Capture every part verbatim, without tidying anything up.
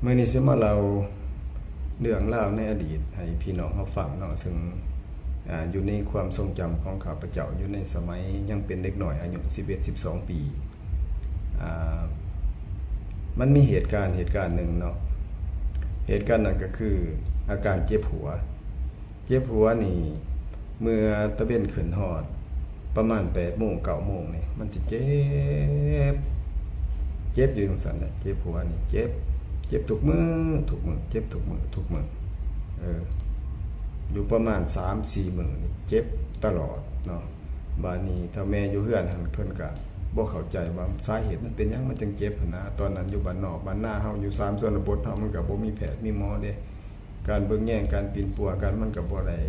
มื้อนี้สิมาเล่าเรื่องราวในอดีตให้พี่น้องเฮาฟังเนาะ ซึ่ง อ่า อยู่ในความทรงจำของข้าพเจ้า อยู่ในสมัยยังเป็นเด็กน้อยอายุสิบเอ็ด สิบสอง ปี อ่า มันมีเหตุการณ์ เหตุการณ์หนึ่งเนาะ เหตุการณ์นั้นก็คืออาการเจ็บหัว เจ็บหัวนี่ เมื่อตะเว็นขึ้นฮอด ประมาณ แปดโมง เก้าโมงนี่ มันสิเจ็บ เจ็บอยู่จั่งซั้นแหละ เจ็บหัวนี่ เจ็บ เจ็บทุกมื้อ ทุกมื้อ เจ็บทุกมื้อ ทุกมื้อ เออ อยู่ประมาณ สามสี่ มื้อนี่ เจ็บตลอดเนาะ บาดนี้ถ้าแม่อยู่เฮือนหั่น เพิ่นก็บ่เข้าใจว่าสาเหตุมันเป็นหยังมันจั่งเจ็บหั้นนะ ตอนนั้นอยู่บ้านนอกบ้านนาเฮา อยู่ตามชนบทเฮา มันก็บ่มีแพทย์มีหมอเด้ การเบิ่งแยง การปีนปัวกัน มันก็บ่ได้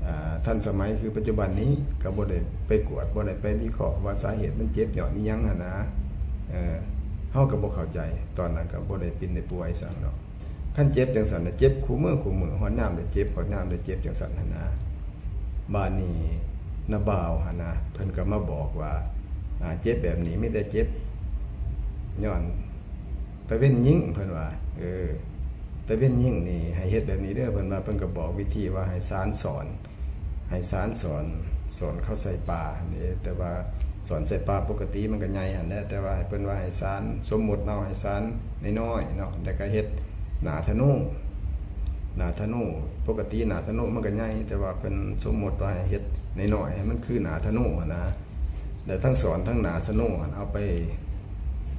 อ่า ทันสมัยคือปัจจุบันนี้ ก็บ่ได้ไปกวด บ่ได้ไปวิเคราะห์ว่าสาเหตุมันเจ็บย้อนอิหยังหั้นนะ เออ เฮาก็บ่เข้าใจ ตอนนั้นก็บ่ได้ปีนได้ปัวอิสังดอก คันเจ็บจั่งซั้นนะ เจ็บคู่มื้อคู่มื้อ ฮอดยามใดเจ็บ ฮอดยามใดเจ็บจั่งซั้นหั้นนะ บาดนี้น้าบ่าวหั้นนะ เพิ่นก็มาบอกว่า อ่า เจ็บแบบนี้มีแต่เจ็บย้อน ตะเว็นยิง เพิ่นว่า เออ ตะเว็นยิงนี่ให้เฮ็ดแบบนี้เด้อ เพิ่นว่า เพิ่นก็บอกวิธีว่าให้สานสอน ให้สานสอน สอนเขาใส่ปลาหั่นเด้ แต่ว่าสอนใส่ปลาปกติมันก็ใหญ่หั่นแหละ แต่ว่าให้เพิ่นว่าให้สาน สมมุติเนาะ ให้สานน้อยๆเนาะ แล้วก็เฮ็ดหน้าธนู หน้าธนู ปกติหน้าธนูมันก็ใหญ่ แต่ว่าเพิ่นสมมุติว่าให้เฮ็ดน้อยๆ ให้มันคือหน้าธนูหั้นนะ แล้วทั้งสอนทั้งหน้าธนูหั่นเอาไป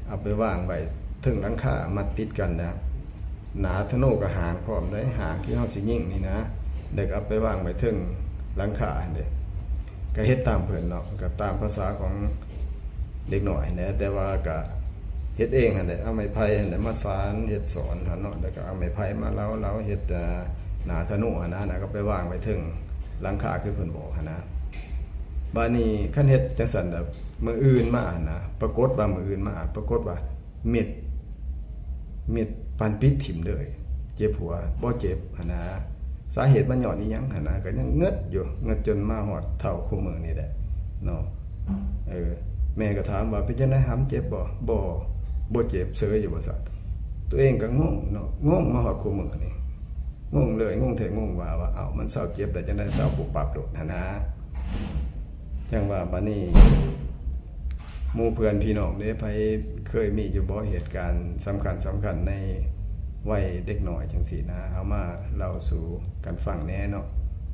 เอาไปวางไว้เทิงหลังคา มัดติดกันนะ หน้าธนูก็หางพร้อมเด้ หางที่เฮาสิยิงนี่นะ แล้วก็เอาไปวางไว้เทิงหลังคาหั่นเด้ ก็เฮ็ดตามเพิ่นเนาะ ก็ตามภาษาของเด็กน้อยหั่นแหละ แต่ว่าก็เฮ็ดเองหั่นแหละ เอาไม้ไผ่หั่นแหละมาสาน เฮ็ดสอนหั่นเนาะ แล้วก็เอาไม้ไผ่มาเหลาๆ เฮ็ด อ่า หน้าธนูหั่นนะ แล้วก็ไปวางไว้เทิงหลังคาคือเพิ่นบอกหั่นนะ บาดนี้คันเฮ็ดจั่งซั้นแล้ว มื้ออื่นมาหั่นนะ ปรากฏว่ามื้ออื่นมา ปรากฏว่าเม็ด เม็ดปานปิดถิ่มเลย เจ็บหัว บ่เจ็บหั่นนะ สาเหตุมันย้อนอิหยังหั่นนะ ก็ยังเหงือดอยู่ เหงือดจนมาฮอดเท่าคู่มื้อนี่แหละเนาะ เออ แม่ก็ถามว่า เป็นจั่งใดหำ เจ็บบ่ บ่ บ่เจ็บ เซยอยู่ว่าซั่น ตัวเองก็งงเนาะ งงมาฮอดคู่มื้อนี่ งงเลย งงแท้งงว่า ว่า เอ้า มันเซาเจ็บได้จั่งใด เซาปุบปับโลดหั่นนะ จั่งว่าบาดนี้ หมู่เพื่อนพี่น้องเด้ ไผเคยมีอยู่บ่ เหตุการณ์สำคัญสำคัญในวัยเด็กน้อยจั่งซี้นะ เอามาเล่าสู่กันฟังแหน่เนาะ